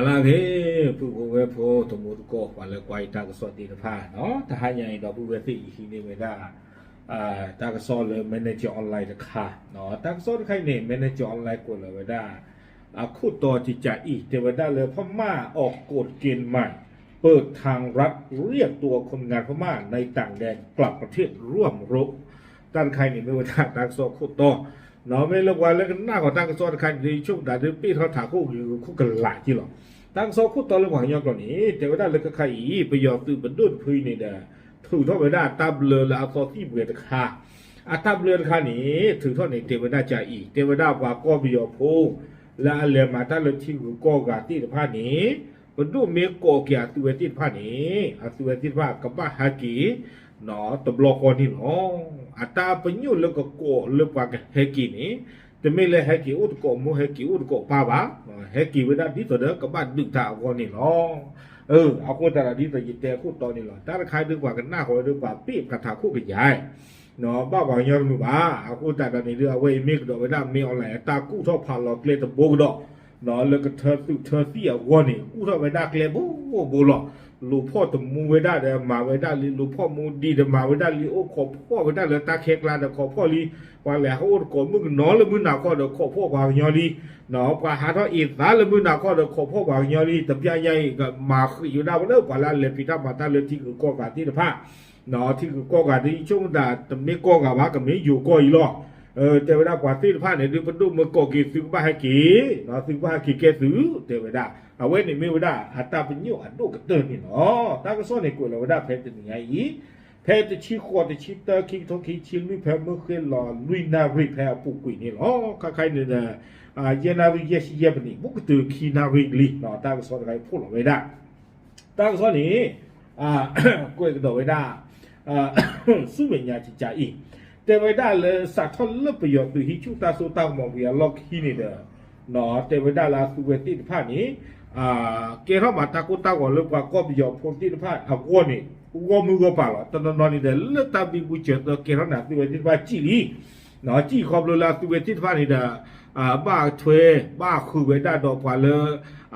လၢအဂ့ၤ ပုၢ်ဖိဝဲၢ်ဖိ တံၤသကိး ပှၤလၢကွၢ်ယတၢ်ကစီၣ်သ့ၣ်တဖၣ်နီၤ, တဟါညါအံၤဒီပုၢ်ဝဲၢ်သ့ၣ် ယဟံးန့ၢ်ဝဲဒၣ် တၢ်ကစီၣ်လၢ Manager Online တခါ, တၢ်ကစီၣ်တခါအံၤန့ၣ် Manager Online ကွဲးလီၤဝဲဒၣ် အခိၣ်တီတကးအံၤ တဲဝဲဒၣ်လၢ พม่าออกกฎเกณฑ์ใหม่ เปิดทางรัฐเรียกตัวคนงานพม่าในต่างแดนกลับประเทศร่วมรบ တၢ်တခါအံၤန့ၣ် မ့ၢ်ဝဲဒၣ်တၢ်ကစီၣ်ခိၣ်တီ, မ့ၢ်လၢပှၤလၢကနၣ်ဃီၤတၢ်ကစီၣ်တခါန့ၣ် ယဆိကမိၣ်တၢ်ဒုးပ့ၢ်ထီၣ်ထးခိၣ်ဂ့ၤဂ့ၤခိၣ်ကလာ်က့လီၤ. တၢ်ကစီၣ်ခိၣ်တီလၢပှၤကညီကျိာ်န့ၣ် တဲဝဲဒၣ်လၢခဲခါအံၤ ပယီၤသုးပဒိၣ်တဖုအံၤန့ၣ်ဒီး ထုးထီၣ်ဝဲဒၣ်အတၢ်ဘျၢလၢအသီသံၣ်ပှဲၤတခါ, အတၢ်ဘျၢတခါန့ၣ် ထုးထီၣ်န့ၣ် တဲဝဲဒၣ်ကးအံၤ တဲဝဲဒၣ်ပှၤကီၢ်ပယီၤဖိ လၢအလဲၤမၤတၢ်လၢထံဂုၤကီၢ်ဂၤသ့ၣ်တဖၣ်န့ၣ် ပဒိၣ်မ့ၢ်ကိးက့ၤအသုးဝဲသ့ၣ်တဖၣ်န့ၣ် အသုးဝဲသ့ၣ်တဖၣ်ကဘၣ်ဟဲက့ၤ တဘျီဃီန့ၣ်လီၤ. အတၢ်ပညိၣ်လၢကကိးလၢပှၤကဟဲက့ၤန့ၣ် တမ့ၢ်လၢဟဲက့ၤအိၣ်တကိးမူ ဟဲက့ၤအိၣ်တကိးပၢ်ဘၣ်, ဟဲက့ၤဝဲဒၣ်ဒ်သိးဒီးကဘၣ်ဒုးတၢ်အဂီၢ်န့ၣ်လီၤ. အဃိသတးဒီးဒ်သိးယတဲအခိၣ်တီန့ၣ်လီၤ. တၢ်တခါဒုးပှၤကနၣ်ဃီၤဝဲဒၣ်ပှၤပ့ၢ်ပှၤထးခိၣ်ကယၤ ဘၣ်ပှၤကညီတမုာ်ဘၣ်. အဃိသတးဒီးန့ၣ်ဒုး အဝဲအံၤမ့ၢ်ကဒီးဝဲဒၣ် မင်းအောင်လှိုင် အတၢ်ကူၣ်ထီၣ်ဖးလီၤကျဲတဘိကဒီး လၢကထၢသုးထၢသံၣ်အဂီၢ်န့ၣ် ကူၣ်ထီၣ်ဝဲဒၣ်ကျဲဘိဘိလီၤ. လူၤဖီၣ်တမူဝဲဒၣ်ဒီးမၤဝဲဒၣ်လံ, လူၤဖီၣ်မူဒံးဒီးမၤဝဲဒၣ်လံ, အိၣ်ခိးဖှီၣ်ဝဲဒၣ်လၢတၢ်ခဲကျါဒီးခိးဖှီၣ်လံ, ပှၤလဲၤဟးအိၣ်တကိးမုၣ်ကနီၤလၢမုၢ်နၤခီဒီးခိးဖှီၣ်ပှၤကညီလံ, ပှၤဟးထီၣ်အ့ၣ်သါလၢမုၢ်နၤခီဒီးခိးဖှီၣ်ပှၤကညီလံ, တပျၢ်ညါအံၤ မၤဃံးဝဲဒၣ်ဝဲလၢပှၤလၢအလဲၤဖံးတၢ်မၤတၢ်လၢထံဂုၤကီၢ်ဂၤသ့ၣ်တဖၣ် ထံဂုၤကီၢ်ဂၤဒ်ဆိကမိၣ်တၢ် တမ့ၢ်ကီၢ်ဂၤဘၣ် ကမ့ၢ်ယိၤကီၢ်အံၤလီၤ. တဲဝဲဒၣ်ပှၤသ့ၣ်တဖၣ်န့ၣ်ဒုး ပဒိၣ်မ့ၢ်ကိးက့ၤသုကဘၣ်ဟဲက့ၤ, သုကဘၣ်ဟဲက့ၤကဲသုး တဲဝဲဒၣ်. အဝဲန့ၣ်မ့ၢ်ဝဲဒၣ်အတၢ်ပညိၣ်အဒိၣ်ကတၢၢ်န့ၣ်လီၤ. တၢ်ကစီၣ်န့ၣ်ကွဲးလီၤဝဲဒၣ်ဖဲတနံၤညါအံၤ ဖဲတဆံဃိး တဆံသၢ ခံကထိခံဆံလွံၢ် ဖဲမုၢ်ဃ့လီၤလွံၢ်နၣ်ရံၣ်ဖဲအပူၤကွံာ်န့ၣ်လီၤ. ခါခါအံၤန့ၣ်ဒီး ယဲၢ်နၣ်ရံၣ်ယဲၢ်ဆံယဲၢ်ပနံး ဘူးကတၢၢ်ခံနၣ်ရံၣ်လံ တၢ်ကစီၣ်တခါအံၤဖီၣ်လီၤဝဲဒၣ် တၢ်ကစီၣ်န့ၣ် ကွဲးကဒီးဝဲဒၣ် ဆူမဲာ်ညါကကးအံၤ တဲဝဲဒၣ်လၢစးထီၣ်လၢပယီၤသုးဟံးဆူၣ်တၢ်စိတၢ်ကမီၤဝံၤအလီၢ်ခံန့ၣ်ဒီး တဲဝဲဒၣ်လၢအသုးဝဲသ့ၣ်တဖၣ်န့ၣ် ကဲထီၣ်ဘၣ်တၢ်ကိၢ်တၢ်ဂီၤလၢပှၤကီၢ်ပယီၤဖိသ့ၣ်တဖၣ်အဂီၢ်န့ၣ် ဂီၢ်မုၢ်ဂီၢ်ပၤလီၤ. တနီၤနီၤန့ၣ်ဒီး လၢတၢ်ဘံဘူစၢၤသၢကဲထီၣ်န့ၣ် အသုးဝဲသ့ၣ်တဖၣ်စံၣ်လံ စံၣ်ခီဖျိလၢအသုးဝဲသ့ၣ်တဖၣ်န့ၣ်ဒီး ဘၣ်ထွဲ ဘၣ်ဃုာ်ဝဲဒၣ်ဒီးပှၤလၢ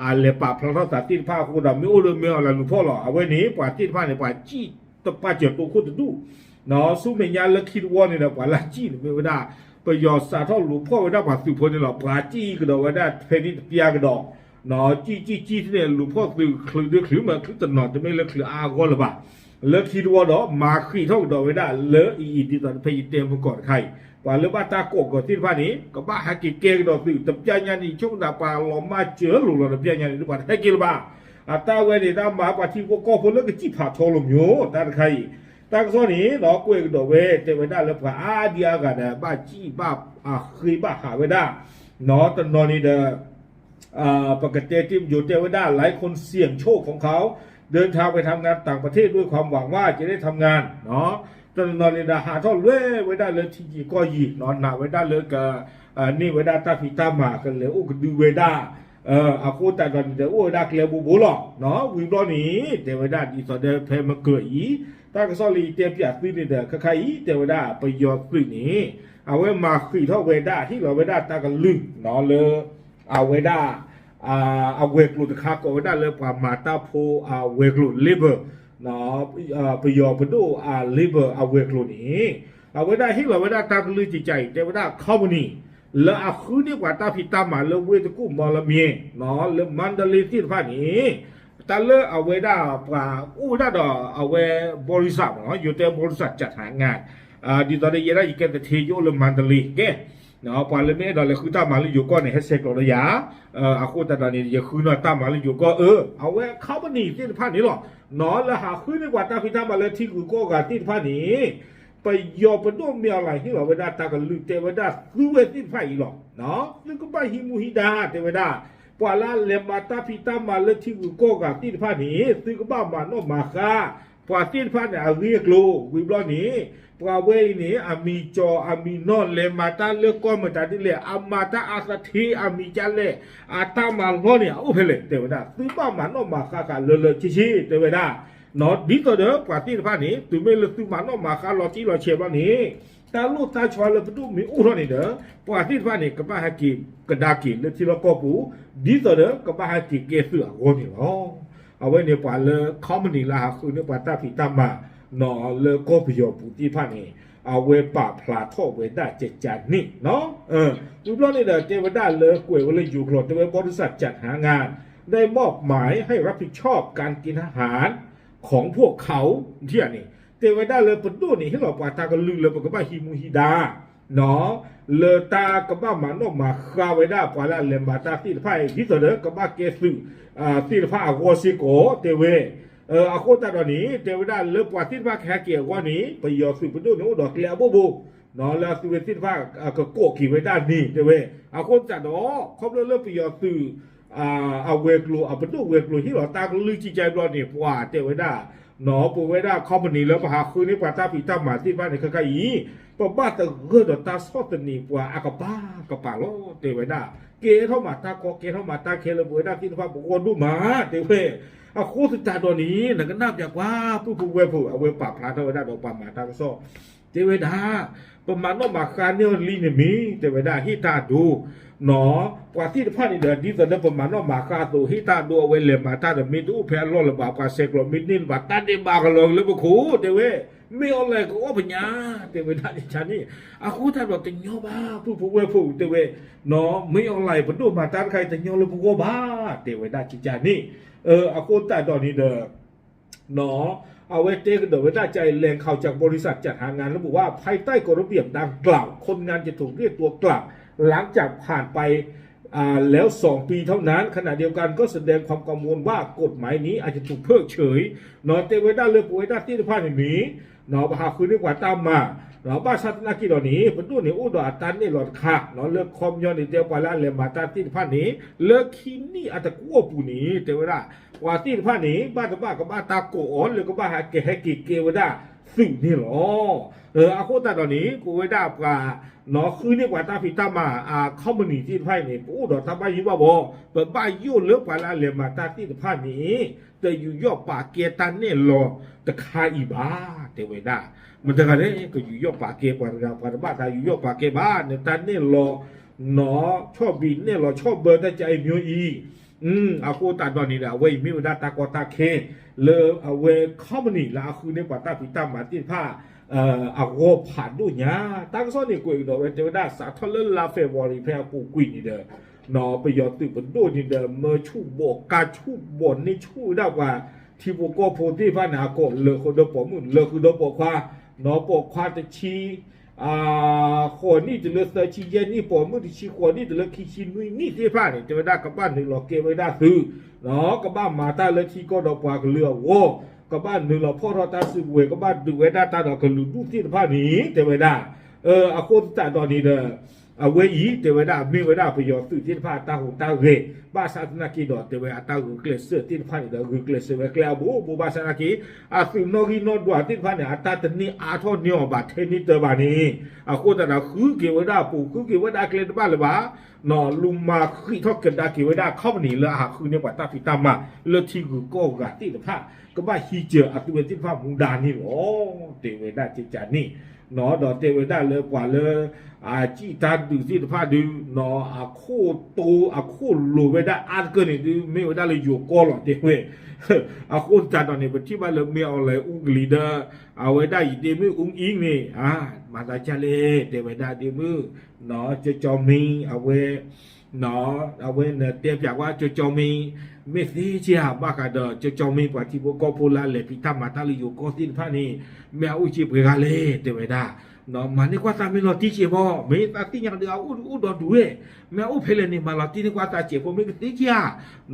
အလဲၤပာ်ဖျါထီၣ်သးသ့ၣ်တဖၣ်အဃိဒီး မ့ၢ်အိၣ်လၢမ့ၢ်အီၤလၢလူၤဖီၣ်လီၤ. အဝဲန့ၣ် ပှၤသ့ၣ်တဖၣ်န့ၣ် ပှၤစံၣ်တပာ်စၢၤတိခိၣ်တဒူၣ် ဆူမဲာ်ညါလၢခံတဝီန့ၣ်ဒီး ပှၤလၢစံၣ်န့ၣ်မ့ၢ်ဝဲဒၣ် ပယီၤစးထီၣ်လူၤဖီၣ်ဝဲဒၣ်ပှၤသုးဖိန့ၣ်လီၤ. ပှၤစံၣ်ကဒီးဝဲဒၣ်ဖဲန့ၣ်တပျၢ်ကဒီး စံၣ်စံၣ်စံၣ်န့ၣ် လူၤဖီၣ်သုးချုးဒုချုးမး ချုးတနီၤ တမ့ၢ်လၢချုးအါအဂီၢ်လၢၤဘၣ်. လၢခံတဝီဒီး မၤဃံးထီၣ်ကဒီးဝဲဒၣ်လၢအံၤအံၤ ဒ်သိးဖဲယတဲမုၢ်ကီၢ်တခါအံၤ ပှၤလၢဘၣ်တၢ်ကိးကီၤသ့ၣ်တဖၣ်န့ၣ် ကဘၣ်ဟဲက့ၤကဲကဒီးသုး တပျၢ်ညါန့ၣ် ဆိကမိၣ်သးပှၤလီၤမၢ်စၢၤလိာ်လီၤတပျၢ်ညါန့ၣ် ဒုးပှၤတဟဲက့ၤလၢၤဘၣ်. အတၢ်ဝဲန့ၣ် တၢ်မၤပှၤထံဖိကီၢ်ဖိလၢကစံၣ်ဖးထီလိာ်မ့ၢ် တၢ်တခါအံၤ တၢ်ကစီၣ်န့ၣ် ကွဲးကဒီးဝဲ တဲဝဲဒၣ်လၢပှၤအါဒံအါဂၤဒီး ဘၣ်စံၣ်ဘၣ်ဃ့ဘၣ်ဟးဝဲဒၣ် တနီၤန့ၣ်ဒီး ပကတဲတ့ၢ်ပယိၤတဲဝဲဒၣ် หลายคนเสี่ยงโชคของเขา เดินทางไปทำงานต่างประเทศด้วยความหวังว่าจะได้ทำงาน တနီၤနီၤန့ၣ်ဒီး ဟးထီၣ်လွဲဝဲဒၣ်လၢထံယံၤကီၢ်ယံၤ နာ်ဝဲဒၣ်လၢက န့ၢ်ဝဲဒၣ်တၢ်ဖံးတၢ်မၤ ကလဲၤအိၣ်ကဒုဝဲဒၣ် အဃိသတးဒီးန့ၣ်ဒီး အိၣ်ဝဲဒၣ်ကျဲဘိဘိလီၤ. ဝံၤဘျီန့ၣ် တဲဝဲဒၣ်ဒ်သိးဒီးဖဲမုၢ်ကၢၤအံၤ တၢ်ကစီၣ်လၢယတဲပၠးသုန့ၣ်ဒီး ခဲခါအံၤ တဲဝဲဒၣ်ပယီၤသုးန့ၣ် အဝဲမၤဃံးထီၣ်ဝဲဒၣ် ဟ့ၣ်လီၤဝဲဒၣ်တၢ်ကလုၢ်လၢ အဝဲဒၣ် အဝဲၤကျိၤတခါ ကိးဝဲဒၣ်လၢပှၤမၤတၢ်ဖိအဝဲၤကျိၤ labor ပယီၤပဒိၣ်အ labor အဝဲၤကျိၤန့ၣ် အဝဲဒၣ်ဟ့ၣ်လီၤဝဲဒၣ်တၢ်ကလုၢ်ကကးအံၤ တဲဝဲဒၣ် company လၢအဃုန့ၢ်ပှၤတၢ်ဖံးတၢ်မၤလၢဝ့ၢ်တကူၣ် မီလမ့ၢ် လၢမါဒလ့သ့ၣ်တဖၣ်န့ၣ် တၢ်လၢအဝဲဒၣ်ပှၤအိၣ်ဝဲဒၣ်ဒီးအဝဲ ဘီရံစၢ်မ့ၢ်နီၤ ယိၤတဲဘီရံစၢ် จัดหางาน ဒ်သိးဒီးယဲဒၣ်ယကဲသထ့ ယအိၣ်လၢမါဒလ့ ကဲ ပှၤလၢမ့ၢ်အဲၣ်ဒိးလဲၤဃုတၢ်မၤလၢယိၤကီၢ်န့ၣ် ဟဲဆဲးကျိးဒီးယၤ အဃိသတးဒီးန့ၣ် ယဃုနီၢ်တၢ်မၤလၢယိၤကီၢ်အၢ အဝဲ company သ့ၣ်တဖၣ်န့ၣ်လီၤ. လၢဟးဃုန့ၢ်ပှၤတၢ်ဖံးတၢ်မၤလၢထံဂုၤကီၢ်ဂၤသ့ၣ်တဖၣ်န့ၣ် ပယီၤပဒိၣ်မ့ၢ်အီၤလၢဟ့ၣ်လီၤဝဲဒၣ်တၢ်ကလုၢ်တဲဝဲဒၣ်သုဝဲသ့ၣ်တဖၣ်အံၤလီၤ. သုကဘၣ်ဟံးမူဟံးဒါတဲဝဲဒၣ် ပှၤလၢလဲၤမၤတၢ်ဖံးတၢ်မၤလၢထံဂုၤကီၢ်ဂၤသ့ၣ်တဖၣ်န့ၣ် သုကဘၣ်မၤနီၣ်မၤဃါ ပှၤသ့ၣ်တဖၣ်န့ၣ် အဂ့ၢ်အကျိၤ ဝံၤဘျီန့ၣ် ပှၤဝဲအံၤန့ၣ် အမံၤကၠီၤ အမံၤနီၢ် လဲၤမၤတၢ်လၢကီၢ်မတၤဒ်လဲၣ် အမၤတၢ်အသထ့ အမံၤကၠၢ်လဲၣ် အတၢ်မၤလီၢ်န့ၣ် အအိၣ်ဖဲလဲၣ် တဲဝဲဒၣ် သုဘၣ်မၤနီၣ်မၤဃါဃာ်လၢလၢဆ့ဆ့ တဲဝဲဒၣ် ဒ်သိးဒီးပှၤသ့ၣ်တဖၣ်န့ၣ် တုၤမ့ၢ်လၢသုမၤနီၣ်မၤဃါလီၤတံၢ်လီၤဆဲးဘျီန့ၣ် တၢ်လိၣ်တၢ်ဆှါလၢပဒိၣ်မ့ၢ်အိၣ်ထီၣ်န့ၣ်ဒီး ပှၤသ့ၣ်တဖၣ်န့ၣ် ကဘၣ်ဟဲက့ၤကဒါက့ၤလၢထံလီၢ်ကီၢ်ပူၤ ဒ်သိးဒီးကဘၣ်ဟဲက့ၤကဲသုးအဂီၢ်န့ၣ်လီၤ. အဝဲန့ၣ်ပှၤလၢ company လၢဟးဃုန့ၢ်ပှၤတၢ်ဖံးတၢ်မၤ လၢကီၢ်ပယီၤပူၤသ့ၣ်တဖၣ်န့ၣ် အဝဲပာ်ဖျါထီၣ်ဝဲဒၣ်ကကန့ၣ် ဝံၤဘျီန့ၣ်ဒီး တဲဝဲဒၣ်လၢကွဲးဝဲလၢယိၤကျိာ် တဲဝဲ บริษัทจัดหางาน ได้มอบหมายให้รับผิดชอบการเกณฑ์ทหารของพวกเขา န့ၣ် တဲဝဲဒၣ်လၢပဒိၣ်န့ၣ် ဟ့ၣ်လီၤပှၤတၢ်ကလုၢ်လၢပကဘၣ်ဟံးမူဟံးဒါ လၢတၢ်ကဘၣ်မၤနီၣ်မၤဃါဝဲဒၣ်ပှၤလၢအလဲၤမၤတၢ်သ့ၣ်တဖၣ်အံၤ ဒ်သိးဒီးကဘၣ်ကဲသုးသ့ၣ်တဖၣ်အဂီၢ်စ့ၢ်ကီး တဲဝဲ အဃိသတးဒီးန့ၣ် တဲဝဲဒၣ်လၢပှၤသ့ၣ်တဖၣ်ကဟဲက့ၤအဂီၢ်န့ၣ် ပယီၤသုးပဒိၣ်န့ၣ်အိၣ်ဒီးကျဲအဘိဘိ လၢအသုးဝဲသ့ၣ်တဖၣ်ကကိးက့ၤဝဲဒၣ်န့ၣ် တဲဝဲ အဃိသတးဒီး ခီဖျိလၢပယီၤသုး အဝဲၤကျိၤ အပဒိၣ်ဝဲၤကျိၤဟ့ၣ်လီၤတၢ်ကလုၢ်ကကဘျီန့ၣ် ပှၤတဲဝဲဒၣ် ပဝဲဒၣ် company လၢပဟးဃုန့ၢ်ပှၤတၢ်ဖံးတၢ်မၤသ့ၣ်တဖၣ်န့ၣ် ခဲခါအံၤ ပဘၣ်သဂၢၢ်ဒီးတၢ်ဆီၣ်သနံးပှၤအကပၤကပၤလီၤ တဲဝဲဒၣ် ကဲထီၣ်မၤတၢ်ကီကဲထီၣ်မၤတၢ်ခဲလၢပဝဲဒၣ်သ့ၣ်တဖၣ်ပဂီၢ်ဒိၣ်မး တဲဝဲ အဃိသတးဒီးန့ၣ် နကနၣ်ပၠးကွၢ် ပုၢ်ဖိဝဲၢ်ဖိ အဝဲပာ်ဖျါထီၣ်ဝဲဒၣ်ဒီးပှၤမၤတၢ်ကစီၣ် တဲဝဲဒၣ် ပမၤနီၣ်မၤဃါန့ၢ်အီၤလံန့ၣ်မ့ၢ် တဲဝဲဒၣ် ဟ့ၣ်တၢ်ဒိ ပှၤသ့ၣ်တဖၣ်န့ၣ်ဒီး ဒ်သိးလၢပမၤနီၣ်မၤဃါအသိး ဟ့ၣ်တၢ်ဒိ အဝဲလဲၤမၤတၢ်ဒီး မ့ၢ်တအိၣ်ဖဲအလီၢ်လၢၤဘၣ် ပှၤဆဲးကျိးမ့ၢ်န့ၢ်လၢၤဘၣ် တၢ်ဒဲးဘးကလီၤလၢပခိၣ် တဲဝဲ မ့ၢ်အီၤလဲၤကအီၣ်ပညါ တဲဝဲဒၣ်ကကန့ၣ် အဃိသတးဒီးတညီဘၣ် ပုၢ်ဖိဝဲၢ်ဖိ တဲဝဲ မ့ၢ်အီၤလဲၤပဒိၣ်မၤတၢ်တခါအံၤ တညီလၢပဂီၢ်ဘၣ် တဲဝဲဒၣ်ကကန့ၣ် အဃိသတးဒီးန့ၣ်ဒီး အဝဲတဲကဒီးဝဲဒၣ်က แหล่งข่าวจากบริษัทจัดหางานระบุว่า ภายใต้กฎระเบียบดังกล่าว คนงานจะถูกเรียกตัวกลับ หลังจากผ่านไป อ่า แล้วสองปีเท่านั้น ขณะเดียวกันก็แสดงความกังวลว่ากฎหมายนี้อาจจะถูกเพิกเฉย တဲဝဲဒၣ်လၢပဝဲဒၣ်သ့ၣ်တဖၣ်န့ၣ်မ့ၢ် ပဟးဃုန့ၢ်ပှၤတၢ်မၤ ဘၣ်ဆၣ်သနာ်က့ဒီးန့ၣ် ပဒိၣ်န့ၣ်အိၣ်ဒီးအတၢ်နဲၣ်လီၤတခါ လၢခီပညီန့ၣ် တဲပှၤလၢအလဲၤမၤတၢ်သ့ၣ်တဖၣ်န့ၣ် လၢခံနံၣ်အတကွီၢ်ပူၤန့ၣ် တဲဝဲဒၣ် ပှၤသ့ၣ်တဖၣ်န့ၣ် ဘၣ်တဘၣ်ကဘၣ်တၢ်ကိးအီၤလၢကဘၣ်ဟဲကဟဲက့ၤကဲဝဲဒၣ်သုးန့ၣ်လီၤ. အဃိသတးဒီးန့ၣ် ပဝဲဒၣ်ပှၤ ဃုန့ၢ်ပှၤတၢ်ဖံးတၢ်မၤ အ company သ့ၣ်တဖၣ်အံၤန့ၣ် ပအိၣ်ဒီးတၢ်ဘၣ်ယိၣ်ဘၣ်ဘီ ပဘၣ်ယိၣ်လၢပှၤလၢအလဲၤမၤတၢ်သ့ၣ်တဖၣ်န့ၣ် တယူးယီၣ်ပာ်ကဲတၢ်နဲၣ်လီၤတခါအံၤဘၣ် တဲဝဲဒၣ်. မတၤတဂၤလဲၣ် ကယူးယီၣ်ပာ်ကဲပှၤတဂၤ ပှၤတဘၣ်သးယူးယီၣ်ပာ်ကဲဘၣ် နတၢ်နဲၣ်လီၤ နီၢ်ဆီၣ်ဘံၣ်နဲၣ်လီၤဆီၣ်ဘၢတၢ်ကါအံၤမ့ၢ်အံၤ အဃိသတးဒီးန့ၣ်ဒီး အဝဲအံၤမ့ၢ်ဝဲဒၣ်တၢ်ကီတၢ်ခဲ လၢအဝဲ company လၢအဃုန့ၢ်ပှၤတၢ်ဖံးတၢ်မၤသ့ၣ်တဖၣ် အဂီၢ်ဖးဒိၣ်ညါ တၢ်ကစီၣ်န့ၣ်ကွဲးကဒီးဝဲတဲဝဲဒၣ် စးထီၣ်လၢလါ February ဖဲအပူၤကွံာ်န့ၣ်ဒီး ပယီၤသုးပဒိၣ်န့ၣ်ဒီး မၢဆူၣ်ဘီၣ်ကါဆူၣ်ဘီၣ်န့ၢ်ဆူၣ်ဝဲဒၣ်ပှၤ ထံဖိကီၢ်ဖိသ့ၣ်တဖၣ်န့ၣ် အကိာ်လၢာ်ဃုာ်ဒီးပိာ်မုၣ် လၢာ်ဃုာ်ဒီးပိာ်ခွါ နီၢ်ပိာ်ခွါတဆံ ဃိးနံၣ်တုၤလၢသၢဆံယဲၢ်နံၣ် ပိာ်မုၣ်တဆံဃိးနံၣ်တုၤလၢခံဆံနွံနံၣ်သ့ၣ်တဖၣ်န့ၣ် တဲဝဲဒၣ်ကဘၣ်နုာ်လီၤကဲဝဲဒၣ်သုး ကဘၣ်မၤတၢ်လၢထံကီၢ်ဒီးပှၤကလုာ်အဂီၢ် ကဘၣ်နုာ်လီၤဖီၣ်ထီၣ်တၢ်စုကဝဲၤ ကဘၣ်ဒုးဝဲဒၣ်တၢ်ဒီးကလုာ်ဒူၣ်သ့ၣ်တဖၣ်န့ၣ် တဲဝဲဒၣ် အဃိသတးဒီးန့ၣ်ဒီး အဝဲအံၤ တဲဝဲဒၣ်မ့ၢ်ဝဲဒၣ်ပယီၤသုးသ့ၣ်တဖၣ်အတၢ်ဟူးတၢ်ဂဲၤ ဘၣ်ဆၣ်သနာ်က့ဒီး တဲဝဲအတၢ်ဂုာ်ကျဲးစၢးသ့ၣ်တဖၣ်န့ၣ်ဒီး ဂုာ်ကျဲးစၢးဝဲကျဲအဘိဘိ ဘၣ်ဆၣ်သနာ်က့ အသုးနီၣ်ဂံၢ်နီၣ်ဒွးသ့ၣ်တဖၣ်န့ၣ် အတၢ်တန့ၢ်အါထီၣ်န့ၢ်အီၤဘၣ်ထဲန့ၣ်တၢ်ဘၣ်န့ၣ် အဃိသတးဒီး ဃုက့ၤဝဲဒၣ်အပူၤ ဃုက့ၤဝဲဒၣ်အကျဲတဘၣ်လၢၤဘၣ် လူၤမၤဃံးထီၣ်ကဒါက့ၤဝဲဒၣ် company လၢအဟးဃုန့ၢ်ပှၤတၢ်ဖံးတၢ်မၤ လၢထံဂုၤကီၢ်ဂၤသ့ၣ်တဖၣ် ကဘၣ်ဟံးစၢၤအသုးဝဲသ့ၣ်တဖၣ်မူဒါန့ၣ်လီၤ. တဲဝဲဒၣ်ကကန့ၣ် ဒီးတဲဝဲဒၣ်လၢပှၤလၢ အစံၣ်တၢ်ဒုးသ့ၣ်တဖၣ်ဒုး အခိၣ်တိ အခိၣ်လိၤဝဲဒၣ်အါတကၢၢ်န့ၣ်ဒုး မ့ၢ်ဝဲဒၣ်လၢယိၤကီၢ်လီၤ တဲဝဲ အဃိသတးဒီးန့ၣ် ပထံၣ်ဘၣ်လၢမ့ၢ်အီၤလဲၤအူကလံၤဒီး အဝဲဒၣ်ယဒ့မုၣ်အူအံၤန့ၣ် မၤသးဒ်လဲၣ် တဲဝဲဒၣ်ဒ့မုၣ် ကၠီကၠီမံ အဝဲ အဝဲနတဲပၠးကွၢ်ကၠီကၠီမံ မ့ၢ်သ့က့ၤဧါ ဘၣ်ဃးဒီးကၠီကၠီမံ ပှၤထံဖိကီၢ်ဖိလၢအလဲၤဖံးတၢ်မၤတၢ်လၢယိၤကီၢ်သ့ၣ်တဖၣ်န့ၣ် မ့ၢ်အအိၣ်က့ၤပှဲၤဂၤလဲၣ် တဲဝဲဒၣ် မၤန့ၢ်ကွၢ်သးမ့ၢ်လီၤတံၢ်က့ၤမီၢ် မ့ၢ်သးသ့ၣ်ညါဒီးအအိၣ်ဒုးအိၣ်ဒီးဒုးဝဲ မ့ၢ်အအိၣ်ဖဲလဲၣ်န့ၣ် မၤလီၤတံၢ်န့ၢ်ကွၢ်သးစဲးဖိမ့ၢ်ကသ့က့ၤ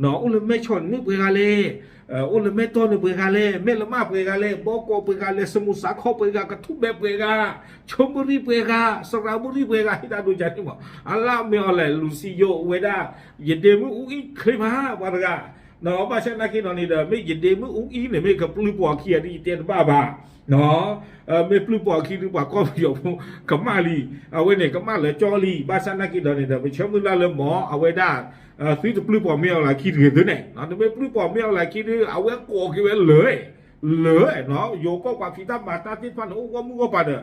ဧါ အိၣ်လၢမဲၢ်ဆီးန့ၣ်မ့ၢ်ပှဲၤဂၤလဲၣ် အိၣ်လၢမဲၢ်တီၢ်န့ၣ်ပှဲၤဂၤလဲၣ် မဲၢ်လမၢ်ပှဲၤဂၤလဲၣ် ဘီကီးပှဲၤဂၤလဲၣ် စမူးစးခီပှဲၤဂၤ ကထူၣ်ဘဲပှဲၤဂၤ ဆိမရံပှဲၤဂၤ စရၤဘူရံပှဲၤဂၤ ဟ့ၣ်တၢ်ဒိကန့ၣ်မီၢ် အလၢမ့ၢ်အီၤလဲၤလူၤစံယိၤဝဲဒၣ် ယဒ့မုၣ်အူအံၤချ့မး ပှၤတဂၤ ဘၣ်ဆၣ်သနာ်က့ဒီးန့ၣ်ဒီး မ့ၢ်ယဒ့မုၣ်အူအံၤန့ၣ် မ့ၢ်ကပျုၢ်ပိာ်အခံဂၤဒ်ယတဲတဘၣ်ဘၣ် မ့ၢ်ပျုၢ်ပိာ်အခံဒုးပှၤကီၢ်ပယီၤဖိ ကမၣ်လံ အဝဲန့ၣ် ကမၣ်လၢကၠီလံ ဘၣ်ဆၣ်သနာ်က့ဒီးန့ၣ်ဒီး ပဆၢမုၢ်လၢ်လၢမီၢ် အဝဲဒၣ် သုတပျုၢ်ပိာ်မ့ၢ်အီၤလၢခံတဂ့ၤသုန့ၣ် နမ့ၢ်ပျုၢ်ပိာ်မ့ၢ်အီၤလၢခံဒုး အဝဲကိးက့ၤဝဲလၢာ် လၢာ် ယိၤကီၢ်ပှၤဖံးတၢ်မၤတၢ်သ့ၣ်တဖၣ်န့ၣ် အိၣ်ဂီၢ်မုၢ်ဂီၢ်ပၤဒီး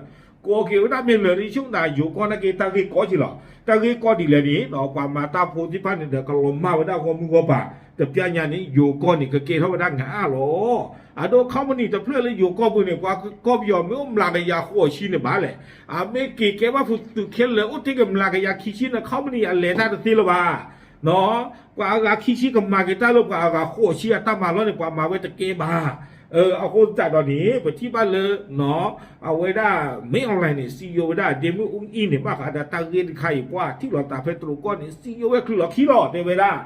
ကိးက့ၤဝဲဒၣ်မ့ၢ်လၢာ် ဆိကမိၣ်သး ယိၤကီၢ်နာ်က့ တၢ်ဂ့ၢ်ကီဆံးလီၤ. တၢ်ဂ့ၢ်ကီဒ်လဲၣ်န့ၣ် ပှၤမၤတၢ်ဖိသ့ၣ်တဖၣ်န့ၣ်ဒီး ကလီၤမၢ်ဝဲဒၣ်ဂီၢ်မုၢ်ဂီၢ်ပၤ, တပျၢ်ညါန့ၣ် ယိၤကီၢ်န့ၣ် ကကဲထီၣ်ဝဲဒၣ်ငါအါလီၤ. အဒိ company တဖျၢၣ်လၢယိၤကီၢ်ပူၤန့ၣ် ပှၤကီၢ်ပယီၤမ့ၢ်အိၣ်မျးကယၤဃိးဆံန့ၣ်ဘၣ်လဲၣ်, အမ့ၢ်က့ၤကဲဘၣ်ဖုးသုးခဲလၢာ် အိၣ်တ့ၢ်က့ၤမျးကယၤခံဆံန့ၣ် company အလဲၤတၢ်တသ့လၢၤဘၣ်. ပှၤအဂၤခံဆံကမၤက့ၤတၢ်လၢပှၤအဂၤဃိးဆံအတၢ်မၤလီၢ်န့ၣ် ပှၤမၤဝဲတကဲဘၣ်. အဃိသတးဒီးန့ၣ် ပထံၣ်ဘၣ်လၢ အဝဲဒၣ် မင်းအောင်လှိုင်န့ၣ် စံယိဝဲဒၣ် ဒ့မုၣ်အူအံၤန့ၣ် ဘၣ်ဃးဒီးတၢ်ဂ့ၢ်တခါအံၤ ပှၤထံၣ်လီၤသးဖဲတရူးကီၢ်န့ၣ် စံယိဝဲချုးလီၤခံလီၤ တဲဝဲဒၣ်.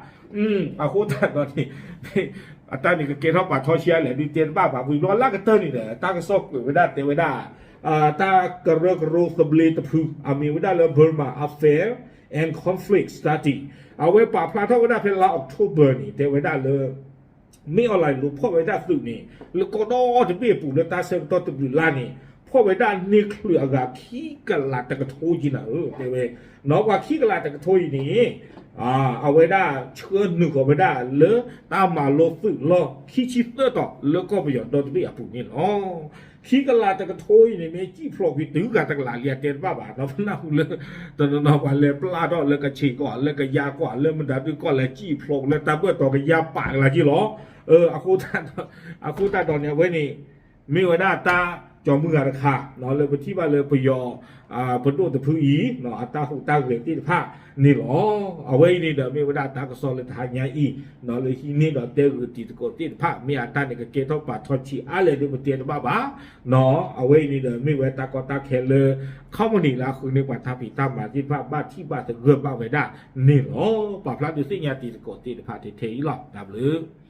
အဃိသတးဒီးန့ၣ် အတၢ်န့ၣ်ကကဲထီၣ်ပာ်ထီဆံးအါလဲၣ် ဒုးတဲတဘၣ်ဘၣ် ဝံၤဘျီလၢကတၢၢ်န့ၣ်ဒီး တၢ်ကစီၣ်ကွဲးဝဲဒၣ်တဲဝဲဒၣ် တၢ်ကရၢကရိသဘျ့တဖု အမံၤဝဲဒၣ်လၢ Burma Affairs and Conflict Study အဝဲပာ်ဖျါထီၣ်ဝဲဒၣ်ဖဲလါ October န့ၣ် တဲဝဲဒၣ်လၢ မင်းအောင်လှိုင် လူၤဖီၣ်ဝဲဒၣ်သုးန့ၣ် လၢကီၢ်ဒီတဘ့ၣ်အပူၤလၢတၢ်ဆၢကတီၢ်တဘျုးလါန့ၣ် ဖီၣ်ဝဲဒၣ်န့ၢ်ချုးအဂၤခံကလးတကထိက့နၤဧၢ တဲဝဲ, နီၢ်ပှၤခံကလးတကထိအံၤန့ၣ် အဝဲဒၣ်ဆှၢနုာ်ဃီၤဝဲဒၣ်လၢတၢ်မၤလိသုးလီၢ်ခံဆံသၢတီၤလၢကီၢ်ပယီၤဒီတဘ့ၣ်အပူၤန့ၣ်လီၤ. ခံကလးတကထိအံၤန့ၣ် မ့ၢ်စံၣ်ဖျိးကွံာ်တုၤဂၤတကလးလံ အတဲတဘၣ်ဘၣ် နီၢ်ပနၢ်ဟူလၢ တနီၤနီၤပှၤလဲၤပျၢ်ထီၣ်လၢကဆံးကီး လၢကယါကီး လၢမတၤဒုးကီၢ်လဲၤစံၣ်ဖျိးလၢတၢ်ဘၢၣ်တီၤကယါပာ်ကလါက့လီၤ. အဃိသတးဒီးန့ၣ် အဝဲန့ၣ် မ့ၢ်ဝဲဒၣ်တၢ်ကၠီၤမုၢ်ဂၤတခါ လၢပထံၣ်ဘၣ်လၢပယီၤ ပဒိၣ်တဖုအံၤ အတၢ်ဟူးတၢ်ဂဲၤသ့ၣ်တဖၣ်န့ၣ်လီၤ. အဝဲအံၤန့ၣ်ဒီးမ့ၢ်ဝဲဒၣ်တၢ်ကစီၣ်လၢတဟါညါအံၤ လၢဟံးန့ၢ်ဒီးတဲဂုာ်တံၤသကိးသ့ၣ်တဖၣ် မ့ၢ်အတၢ်န့ၣ်ကကဲထီၣ်ပာ်ထီဆံးအါလဲၣ်ဒီးပတဲတဘၣ်ဘၣ်. အဝဲအံၤန့ၣ်ဒီးမ့ၢ်ဝဲတၢ်ကီတၢ်ခဲလၢ company လၢအဃုန့ၢ်ပှၤတၢ်ဖံးတၢ်မၤသ့ၣ်တဖၣ် ဘၣ်ထံၣ်ဘၣ်သဂၢၢ်ဘၣ်ဝဲဒၣ်န့ၣ်လီၤ. ပာ်ဖျါဒုးသ့ၣ်ညါတံၤသကိးသ့ၣ်တဖၣ်ထဲထဲအံၤလီၤ. တၢ်ဘျုး